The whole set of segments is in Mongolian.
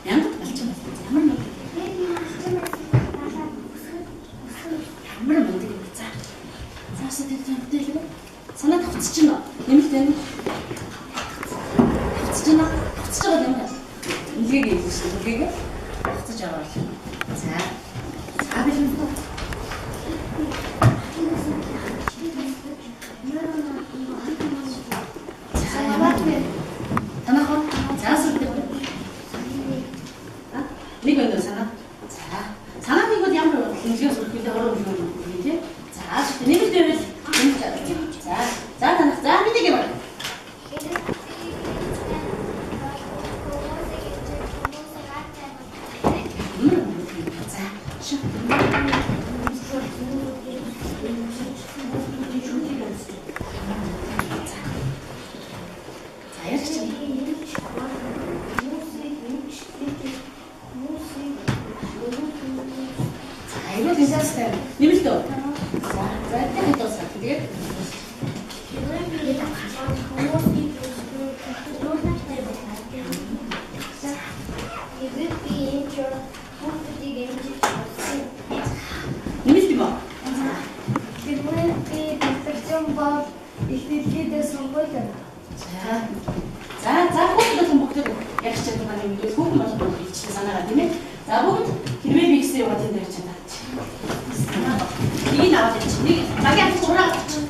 Мянгат балчин байна. Ямар мундаг. Ямар мундаг юм бэ? За. Заасаа тэр зөнтэй л. Санаа тавцж байна. Нэмэлт байна. Тавцж байна. Тавцж байгаа юм байна. Нэлгийг хэлсэн шүү. Нэлгийг тавцж байгаа бол. За. За бэлэн. За ямар танах уу? За сүлдээ. А? Нэг өндөр санаа. За. Санаа нэг бол ямар нэлгээс өрөх вэ? Хороо нэлгээ өрөх вэ тий? За сүлдээ нэмэлт байвал нэмэлт. За. За танах. За миний юм. За. Шин. За ярьж чинь. За айгүй дизайнтай. Нэмэлт үү? За за тэр дуусах. Тэгээд нэмэлт юм уу? За. За за хүүхэд болон бүгд ярих чадвар маань мэдвэл хүүхэн болон бүгд илчлээ санаагаа тийм ээ. За бүгд хэрвээ би гэсэн яваад энэ ярьж чадаа. Нэг нь аваад явчих. Нэг багийн авчих хураа авчих.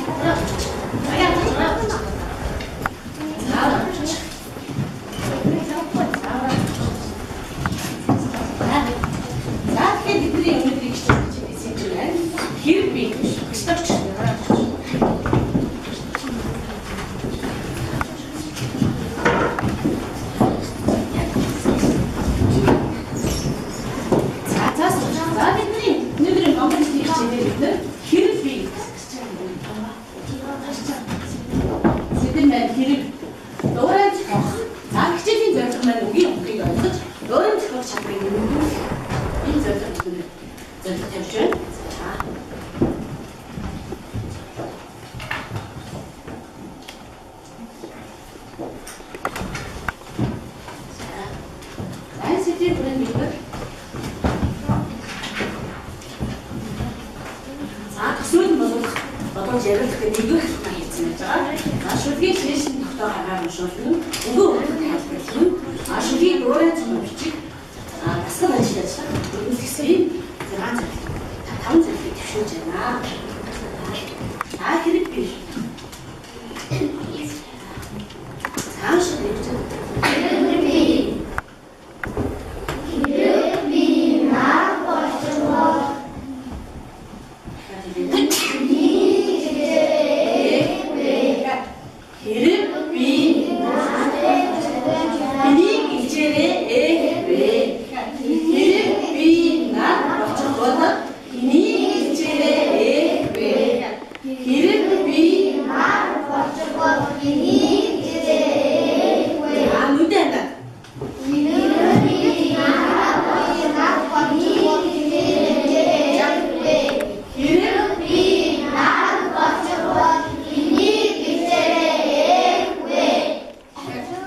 Хураа авчих. Багийн авчих хураа авчих. За авчих. За тэгэхээр бидний өнөөдрийн хичээл чинь байна. Хэрэг би гიშтагч. За бидний өнөөдрийн конференцийн хичээлээр бид нэр хэрэг би сэдв маань хэрэг дуурай зохиох. За хичээлийн зорилго маань үгийн утгыг ойлгож дуурай зохиох чадварыг нэмэгдүүлэх. Энэ зорилго бид зорилго тавьж байна. За. За энэ сэдвийн хүрээнд бид нар төсөөл нь боловсрох боломж яриулах гэх нэгдүгээр хатаа хийсэн байж байгаа. За шүлгийг шээшин тогтоох аргаар уншуулна. Өнгөө өгөх тайлбарлана. А шүлгийг дуурай зам бичих. А дасгал ажиллаж байгаа. Ийм 6 зорилго, 5 зорилгыг төвшүүлж байна. За хэрэг би. Цааш нэгж. Хэрэг би нар болчихвол Хэрэг би миний гэлжээрээ эх вэ. Хэрэг би нар болчихвол миний гэлжээрээ эх вэ. Хэрэг би нар болчихвол миний гэлжээрээ эх вэ. А нүдэн та. Хэрэг би нар болчихвол миний гэлжээрээ эх вэ. Хэрэг би нар болчихвол миний гэлжээрээ эх вэ.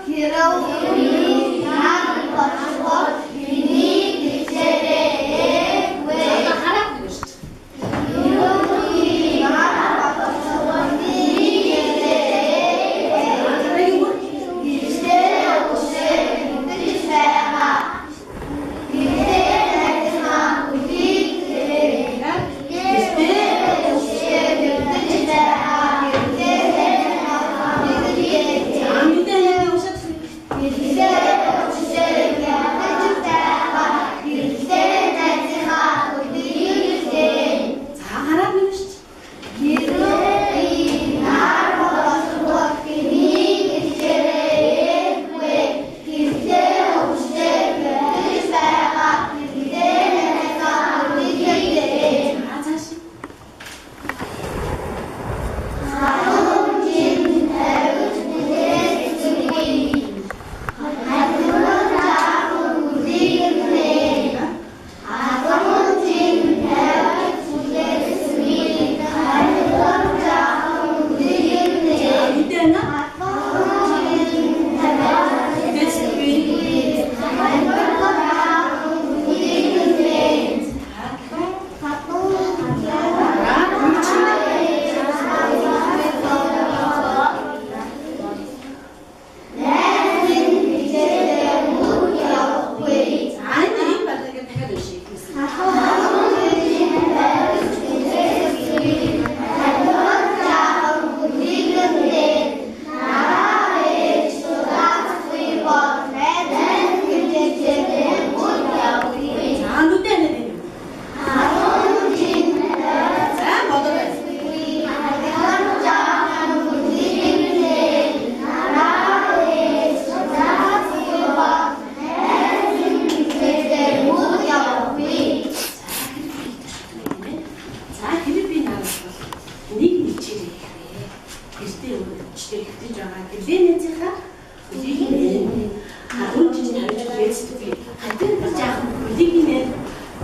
Хэрэг би нар болчихвол миний гэлжээрээ эх вэ. Одоо хараад нэг шүү. Хэрэг би нар болчихвол миний гэлжээрээ эх вэ. Дараагийн бүр. Гэртээ үсээ нүдэж байгаа. Гэртээ найзгаа үдийг тэрээ. Гэртээ үсээ нүдэж байгаа. Гэртээ найзгаа үдийг За нүдэн яг уушаад. Гэртээ үсээ нүдэж байгаа. Гэртээ найзгаа үдийг тэрээ. За хараад нэг шүү. Хэрэг би нар болчихвол миний гэлжээрээ эх вэ. Гэртээ үсээ нүдэж байгаа. Гэртээ найзгаа үдийг тэрээ. За цааш. Харин чин тавьж хүлээцгүй. би хатан тэр жаахан хөлийг нэ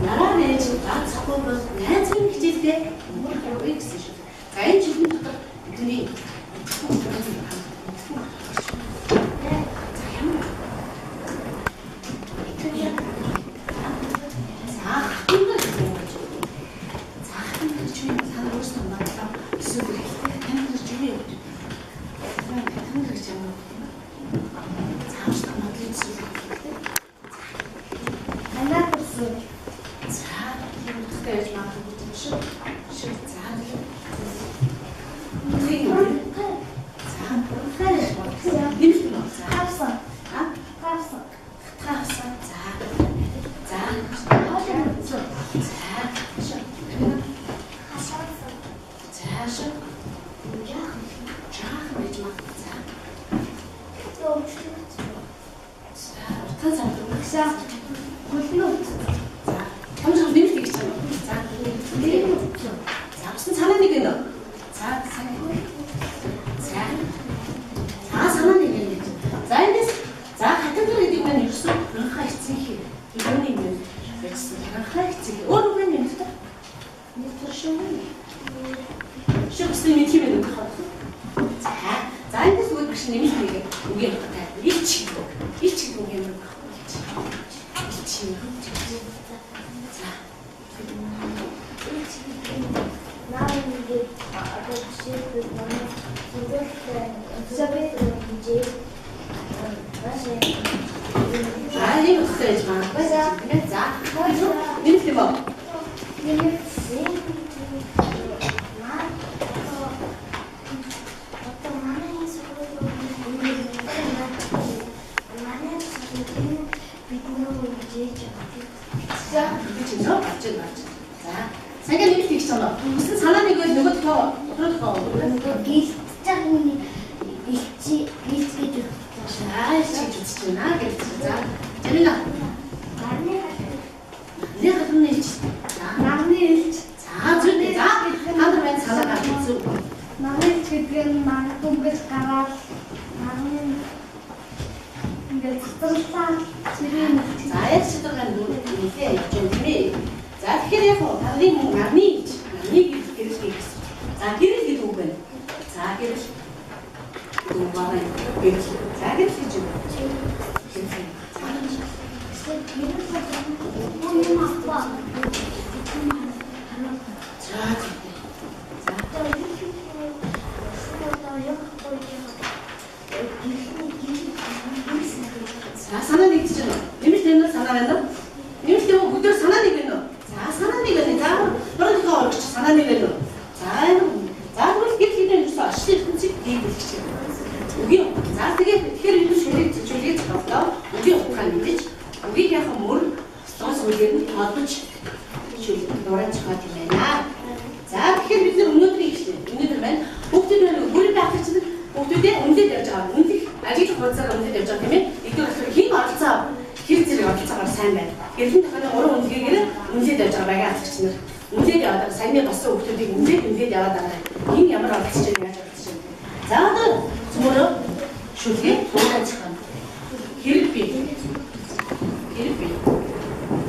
нараар ээж гаацхгүй бол найз минь хичээлдээ мөр явъя гэсэн шүү. За энэ шүлгийн дотор бидний за ямар за хатан гэж юм байна. За хатан гэж юу та нар өөрсдөө бодлоо эсвэл хэрэгтэй тань гэж юу юм. Хатан гэж юм уу? За өөрсдөө бодлоо эсвэл хэрэгтэй. Анаа төрсөн. За тийм утгатай байж магадгүй юм шиг. Шиг за тийм. За нэмэлт юм уу? За Хавсан. а Хавсан. хатгаасан. За. За. Хоолой нүцэн. За. Шиг. Хашаасан. За шиг. Жаахан байж магадгүй. За. Төвчлөгч. За утгаа цаасан. Агшаа. Хөлнөт. За. Том нэмэлт хийж байгаа юм. За. Нэмэлт. За усан санаа нэг байна уу? За сайн. За. За санаа нэг юм гэж. За эндээс за хатандар гэдэг маань ерөөсөө ханхаа эцэг хий. Юуны юм гэсэн ханхаа эцэг. Өөр үг юм л та. Нэг төр шүү. Шүү гэсэн мэдх юм байна. За. За эндээс үг биш нэмэлт нэг үгийн утгатай. Илч гэдэг үг. Илч гэдэг үг юм байна. Илч. Илч. За. Наа ингээд одоо жишээлбэл манай сургуультай Элизабет хэмжээ маш За ийм утгатай байж магадгүй. Тийм ээ. За. Нэмэлт юм уу? Одоо манай сургууль манай сургуулийн бидний хэмжээж За би чи нөө гарч ийн гарч. За. Сангаа нэмэлт хийж байгаа юм. Үсэн санаа нэг бол нөгөө тоо тоо нөгөө гэлтж байгаа хүний элчи гэлт гэж үзэж Аа чи үзэж байна гэж. За. Жамина. Нарны Нэг хатны элч. За. нарны элч За зүг. За. Та нар байна санаа гарч зүг. нарны элч гэдэг нь магадгүй ингэж гараад нарны ингээд цэцэрлээ цэрийн элч За яг шийдвэр нүр нэлээ явж байгаа тийм ээ. За тэгэхээр яг хоо нарны мөн нарны элч. Нарны гэрэл гэрэл гэсэн. За гэрэл гэдэг үг байна. За гэрэл гэдэг үг байна. Гэрэл. За гэрэл гэж юу? Гэрэл. За. юм апа За зүйтэй. За. За санаа нэгдэж байна уу? Нэмэлт юм уу санаа байна уу? Нэмэлт юм уу бүгдээр санаа нэг байна уу? За санаа нэг байна. За бронхоо орчих санаа нэг байна уу? За энэ за тэгвэл гэр хийдэ юусэн орчлын ертөнцийг дийлүүлчих юм. Үгийн утга. За тэгээд тэгэхээр энэ шүлэг шүлгийг зохиолоо. Үгийн утгаа мэдэж үгийг яг мөр доо сүлгээр нь тодож шүлэг дуран зохиол юм байна. За тэгэхээр бид нар өнөөдрийн хичээл өнөөдөр маань хүүхдүүд маань бүрэн байхад чинь хүүхдүүдээ үнэлээд явж байгаа. Үнэлэх ажиглах хуудасаар үнэлээд явж байгаа тийм ээ. Нэгдүгээр болохоор хэн оролцоо хэр зэрэг оролцоогоор сайн байна. Гэрлийн тохиолын гурван үнэлгээгээр үнэлээд явж байгаа байгаа алхагч нар. Үнэлээд яваад байгаа саяны болсон хүүхдүүдийг үнэлээд үнэлээд яваад байгаа. Хэн ямар оролцож байна яаж оролцож байна. За одоо цөмөрөө шүлгээ дуугаа зохион. Хэрэг би. Хэрэг би.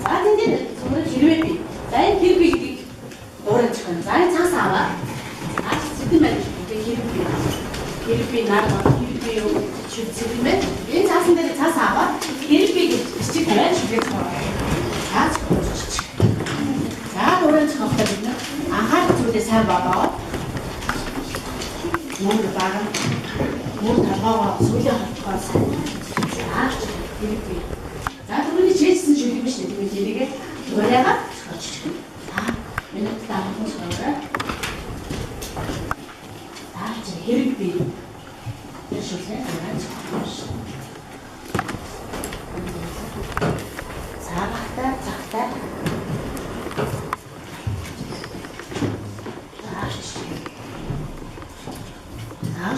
За тэнд цөмөрөө хэрвээ би. За энэ хэрэг би гэдгийг дуурын зохион. За энэ цаас аваа. За цэцэн байна. Тэгээ хэрэг би. Хэрэг би нар бол хэрэг би юу шүл цэцэн байна. Энэ цаасан дээр цаас аваа. Хэрэг би гэж бичиг тавиад шүлгээ зохион. За зохиоч. За дуурын зохиохтой бид нар анхаарах зүйлээ сайн бодоод мөр бага мөр толгоогоо сүүлийн холбогоо сайн. За хэрэг би. За түрүүний чийжсэн шүлэг биш үү? Тийм ээ. Тэрийгээ дуурайгаа зохиоч. За минут тавхан зохиорой. За чи хэрэг би. Тэр шүлгээ дурай зохиоч. За багтаа цагтаа.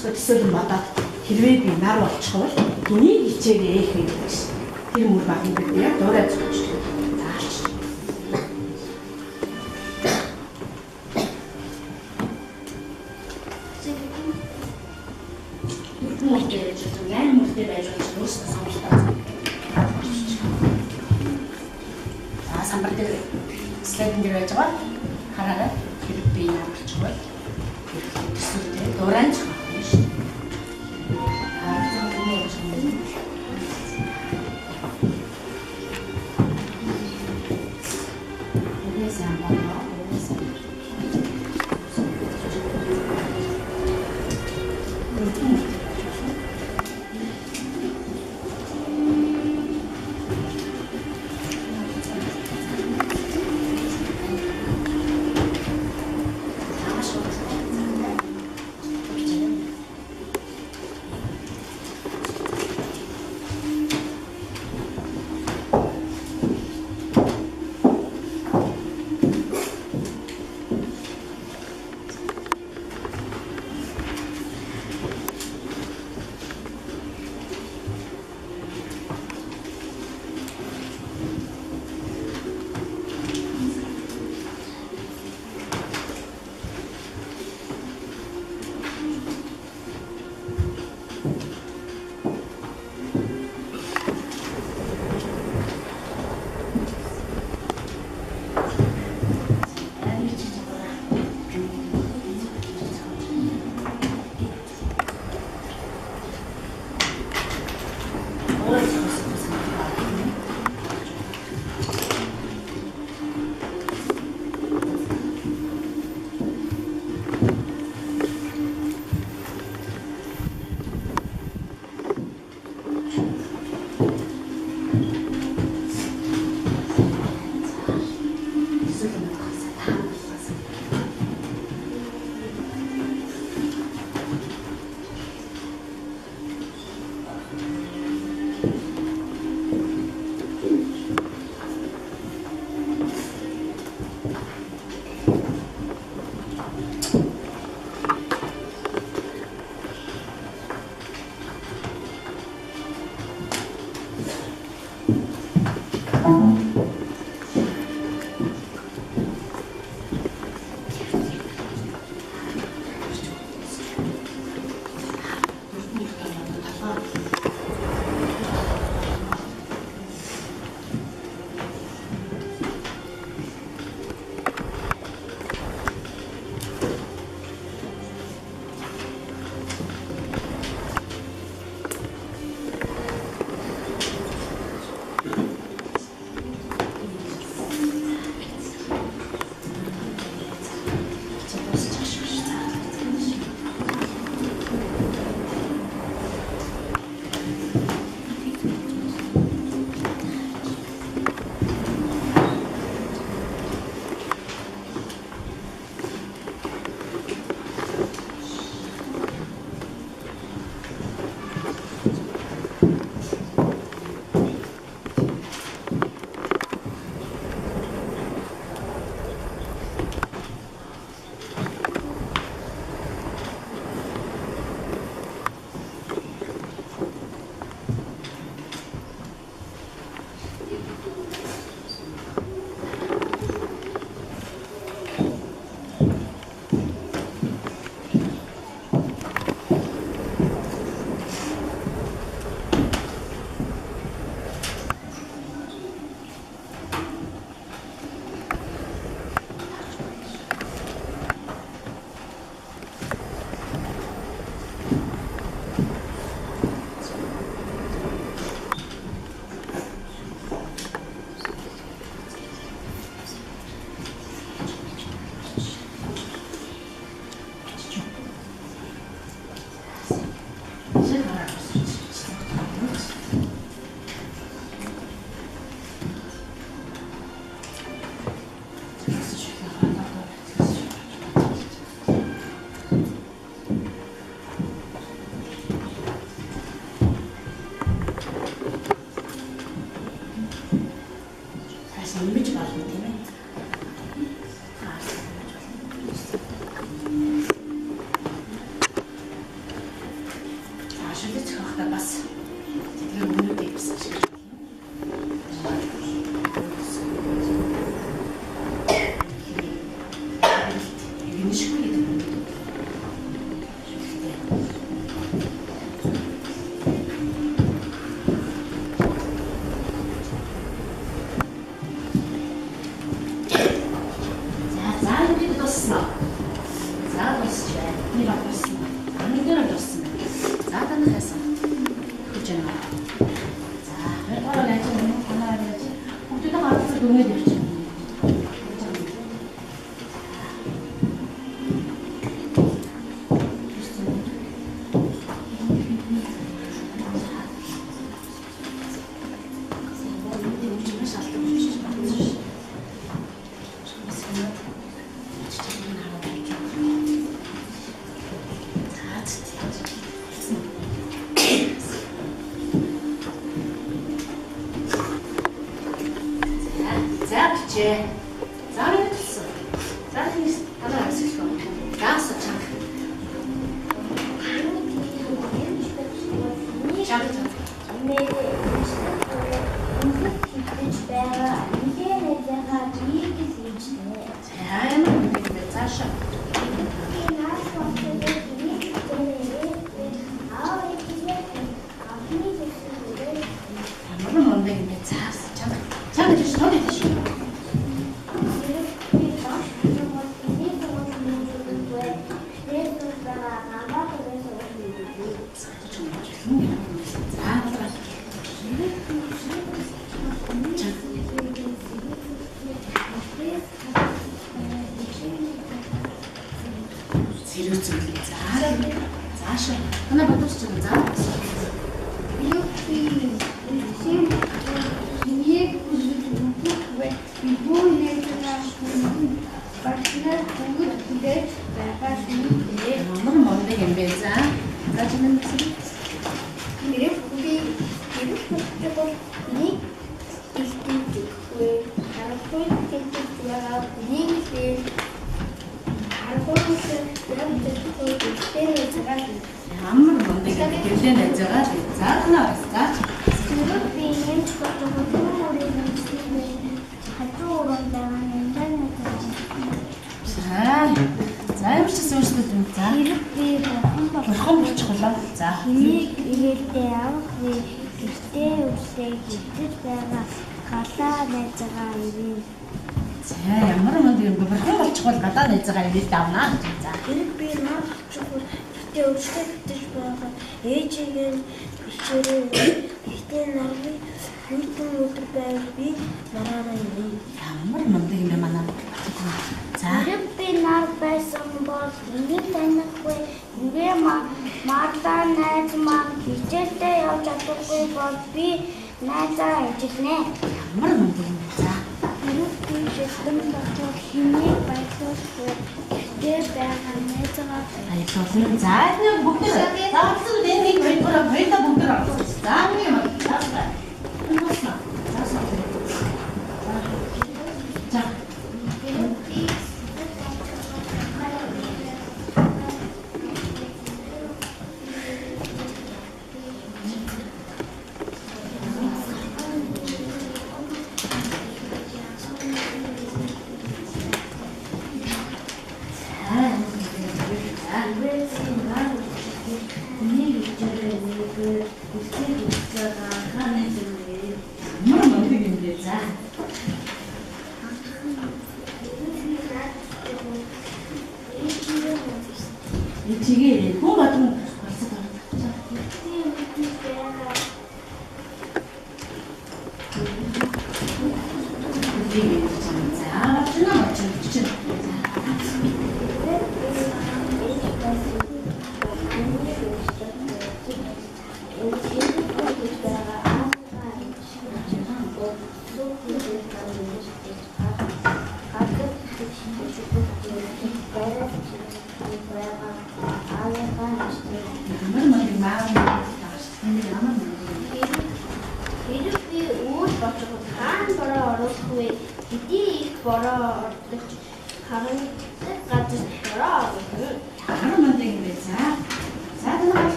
За төсөөлөн бодоод хэрвээ би нар болчихвол хэнийг хичээгээ ээх вэ гэж. Тэр мөр багын бид яг дурай зохиоч. Заарч. Дөрвөн мөртэй байж байгаа, 8 мөртэй байж байгаа ч өөрсдөө сонголтоо. Самбар дээр слайдн дээр байж байгаа. Хараарай. Хэрэг би яарч бол төсөвтэй дуран ч байна шүү. Аа Нэмж болно тийм ээ. За шүлэг зохиохдоо бас тэдгээр өмнөдийг бас ашиглаж болно. Иргэншгүй гэдэг юм. Шүлэгтэй. дүнгээд явчих.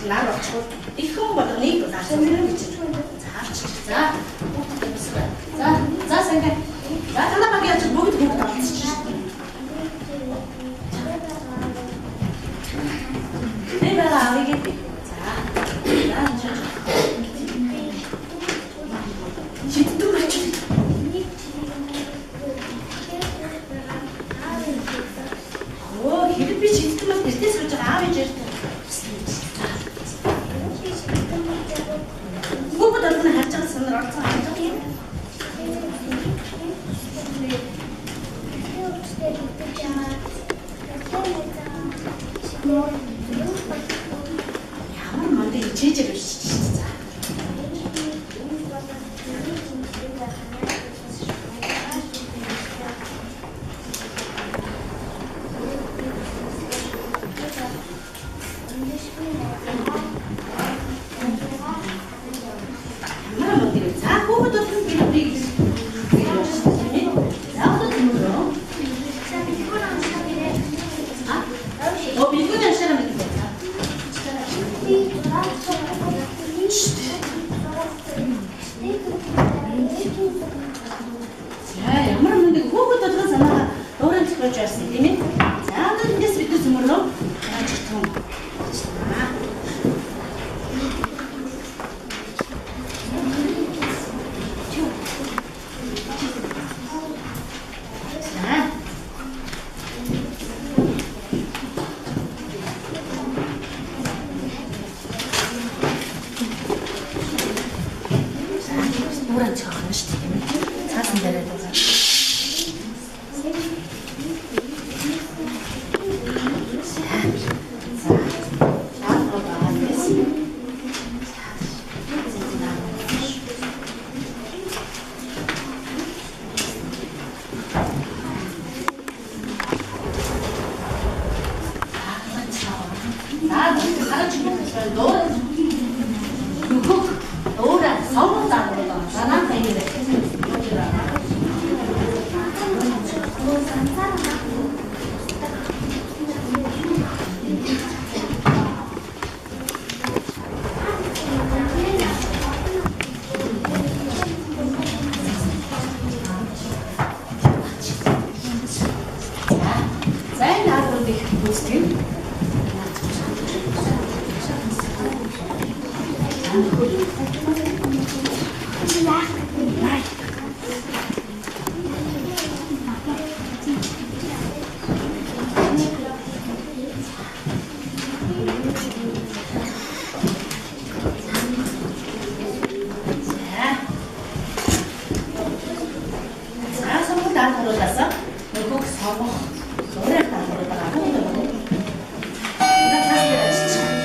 Нар болчихвол их хүн болгоныг зарцуулна гэж. За авчиж. За бүгд юмсгаа. За за сангаа. За танаа багийн ажил бүгд бүгд оролцож шээ. Нэг байгаа авъя гэдэг. За. За чаж. Шиддэг очив. Оо хэрэг би шиддэг бол гэртээ сууж байгаа аав ээжээр бүгд болгоно харж байгаа санаар орцсон харж байгаа юм. Ямар мундаг хичээжээр уншиж шээ. За. Ямар мундаг. За хүүхэд болгон гэр бүлийг уншиж тийм ээ. За одоо тэмүүлээ. Оо бэлгүүн уншаарай мэдээ. За ямар мундаг хүүхэд болгон санаагаа дуурайн зохиож байсан тийм ээ. За одоо эндээс бид нар зөмөрлөө. Хараач тун. За. Дуурайн зохиох нь шүү дээ тийм ээ. Цаасан дээрээ дуурай. За энэ харуулыг гүйцэтгэв. За сонгол даалгавруулаасаа нөгөөг сонгох зураг даалгавруулаад байгаа бүгд байна. За цаас дээр ажиллаж байгаа.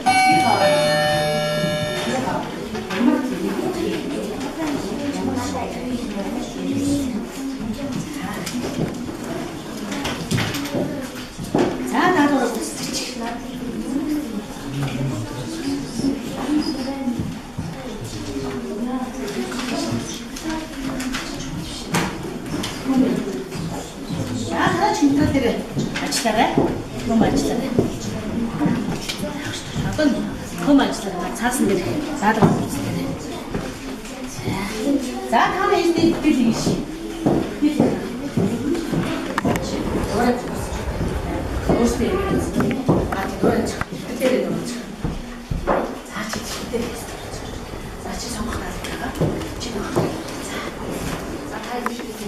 Тэр хаа. Тэр хаа. Ямар За даалгавраа гүйцэтгэж. За хараач материал дээр ажиллаарай. Том ажиллаарай. Одоо том ажиллаарай. Цаасан дээр заалгаа гүйцэтгэрэй. За та нар энэ дээр хийж. Өөрсдөө а дуран дээр дуран. За чи дээр. За чи сонгох даалгавраа. Чи сонгох. За. За та юу шиг вэ?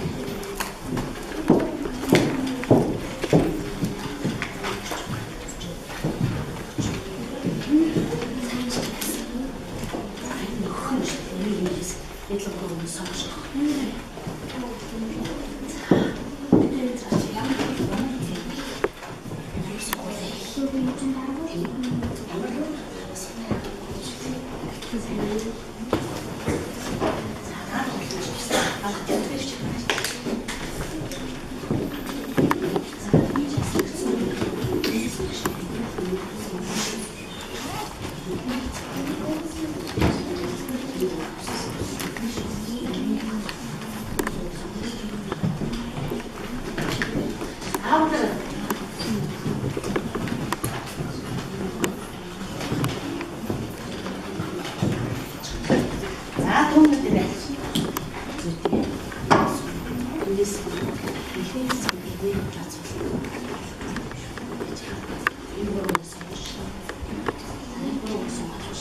түүнүүдээ байх. Зүйтэй. Эндээс ихээс бидний дулаацуулна. Энэ гурван сонгож. Энэ гурван сонгож.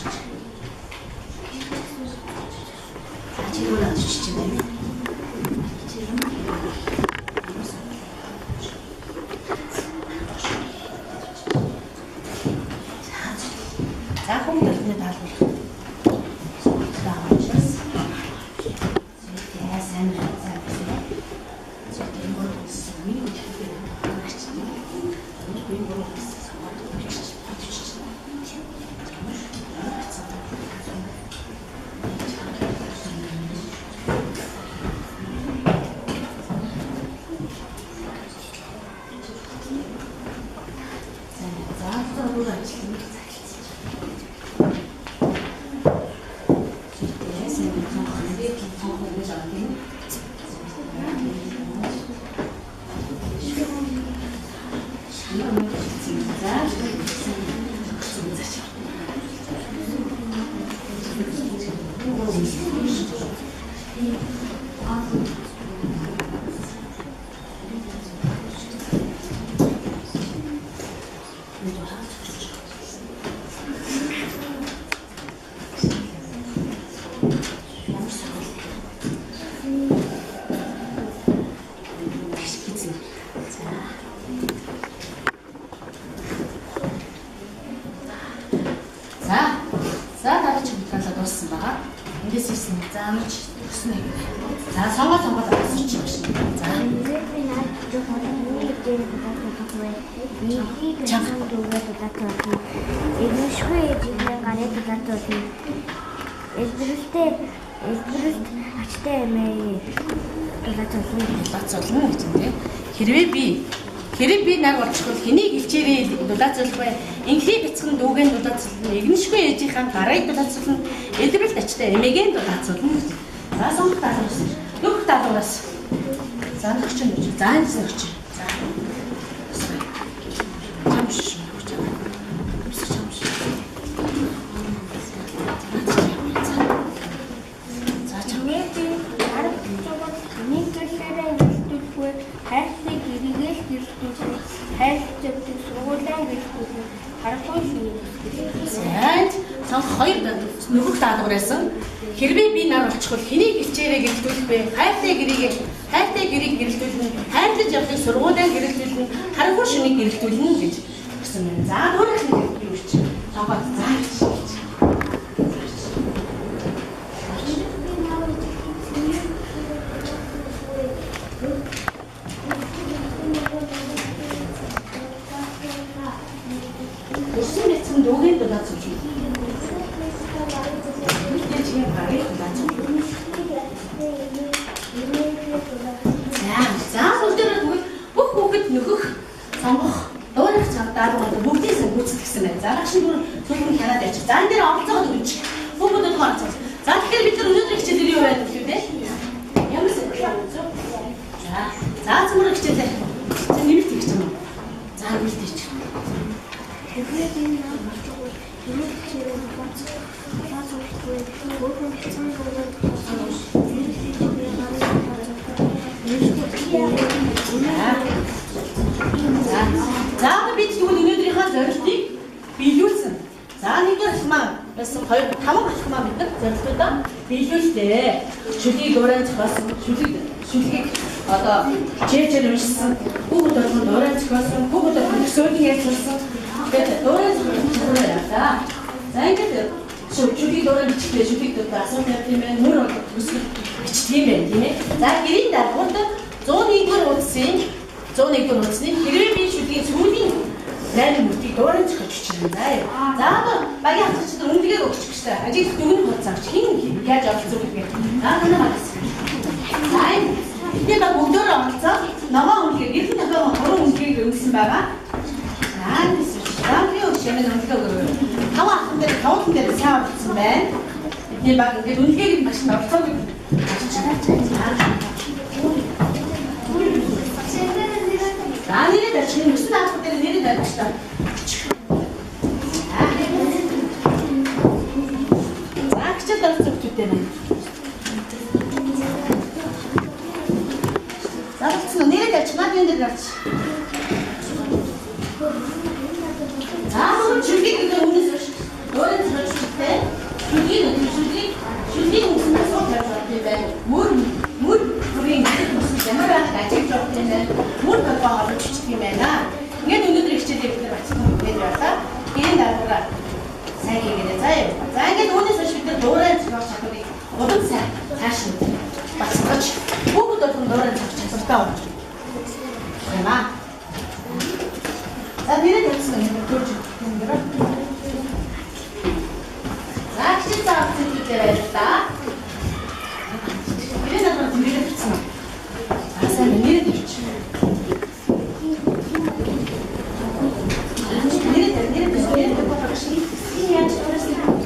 За чи юу авчиж байна? Чи юм. За хүмүүс төлөвний даалгавар. Сонголтоо авчихсан. Зүйтэй сайн сайн. Зүйтэй энэ гурван миний хөдөлгөөн агч. Энэ гурван сонгоод бичиж бичиж. За за бүр ажиллах захилцсан. Зүйтэй сайн сонгох нэг сонгох гэж байгаа тийм. За дараа чи хөдөлгөөнлөө дууссан байгаа. Эндээс ирсэн. За амарч өгсөн юм. За сонгоо сонгоо асууч юм шиг. За Эвшгүй ээжийн гарыг дулаацуулна. Элбэрэлтэй элбэрэлт ачтай эмээ дулаацуулна. Дулаацуулна гэж юм тий. Хэрвээ би нар болчихвол хэнийг хилчээрээ дулаацуулах вэ? Инхий бяцхан дүүгэн дулаацуулна. Игншгүй ээжийнхаа гарыг дулаацуулна. Элбэрэлт ачтай эмээгээ дулаацуулна гэж. За сонгох даалгавар. Нөх даалгавраас. За нөхч нь. За энэ нөхч. За. Чамш. Нөгөөх даалгавар байсан. Хэрвээ би нар болчихвол хэнийг хилчээрээ гэрэлтүүлэх вэ? Хайртай гэрийг гэрэлтүүлнэ. Хайрлаж явахыг сургуулиар гэрэлтүүлнэ. Харанхуй шүнийг гэрэлтүүлнэ гэж өгсөн байна. За өөрийнх нь юу ч. Сонгоод за гэж. Өссөн бяцхан дүүгийн дулаацуулна. За бүгдээрээ тэгвэл бүх хүүхэд нөхөх сонгох дуурайх даалгавар бүгдийг нь гүйцэтгэсэн байна. За багш нь бүр зөвхөн хянаад явчих. За энэ дээр оролцоогод өгч. Хүүхдүүд өдгөө оролцоо. За тэгэхээр бид нар өнөөдрийн хичээлээр юу байх вэ? Ямар сэдв вэ? За за цөмөр хичээлээ. За нэмэлт хийх юм уу? За нэмэлт хийчих. Хэрвээ би нар болчихвол хэнийг хичээрээ дулаацуулахгүй өөрхөн бяцхан дүүгээ дулаацуулна. За бид тэгвэл өнөөдрийнхөө зорилтыг биелүүлсэн. За нэгдүгээр алхмаа байсан 2 5 алхмаа бид нар зорилтуудаа биелүүллээ. Шүлгийг дуурайн зохиосон, шүлгийг одоо хичээлээр уншсан, хүүхэд болгон дуурайн зохиосон, хүүхэд болгон төсөөлөн ярьж сурсан. Тэгээд дуурайн зохиолоо явлаа. За ингээд шүлгийг дуурайн бичлээ, шүлгийг дуртай асуулт тавьд юм байна, мөр болгох төсөл бичдэг юм байна, тийм ээ. За гэрийн даалгаварт 101-р хуудсын 101-р хуудсны хэрвээ би шүлгийн сүүлийн 8 мөртийг дуурайн зохиож бичнэ. За яа. За одоо багийн хатгчид үнэлгээ өгч гэж та. Ажиглах дүгнэх хуудас авч хин яаж оролцох гэдгийг. За танай багс. За энэ бидний баг бүгдөө оролцоо. Ногоон үнэлгээ гэрхэн тохиогон 3 үнэлгээг өгсөн байгаа. За энэ шүлгийн өгч ямар үнэлгээ өгөө. 5 ахын дээр 5 дээр сайн оролцсон байна. Бидний баг ингээд үнэлгээг нь маш их оролцоог авч байна. За нэрээ дарчих. 9 даалгавар дээр нэрээ дарчих та. За хичээл оролцох хүүхдүүдтэй байна. энэ дээр гарч. За бүгд шүлгийг гэдэг үнээс хойш дуурайн зохиож шүлтэй. Шүлгийн өдөр шүлгийг шүлгийн үндсэндээ суур тавьж болох юм байна. Мөр мөр бүрийн төсөл ямар байхыг ажиглаж болох юм байна. Мөр толгой холбож бичдэг юм байна. Ингээд өнөөдөр хичээлээ бид нар бацхан хүргээд явлаа. Энэ даалгавраа сайн хийгээрэй. За юм. За ингээд үүнээс хойш бид нар дуурайн зохиох чадварыг улам сайн цааш нь бацгааж бүгд болгон дуурайн зохиох чадвартай болж байна. За нэрээ тавьсан юм төрж юм даа. За хичээл заах зүйлүүдээр баярлалаа. Нэрээ надад нэрээ тавьсан. За сайн нэрээ тавьчих. Нэрээ тавь, нэрээ тавь, нэрээ тавь. Би яаж дуурайсан юм бэ?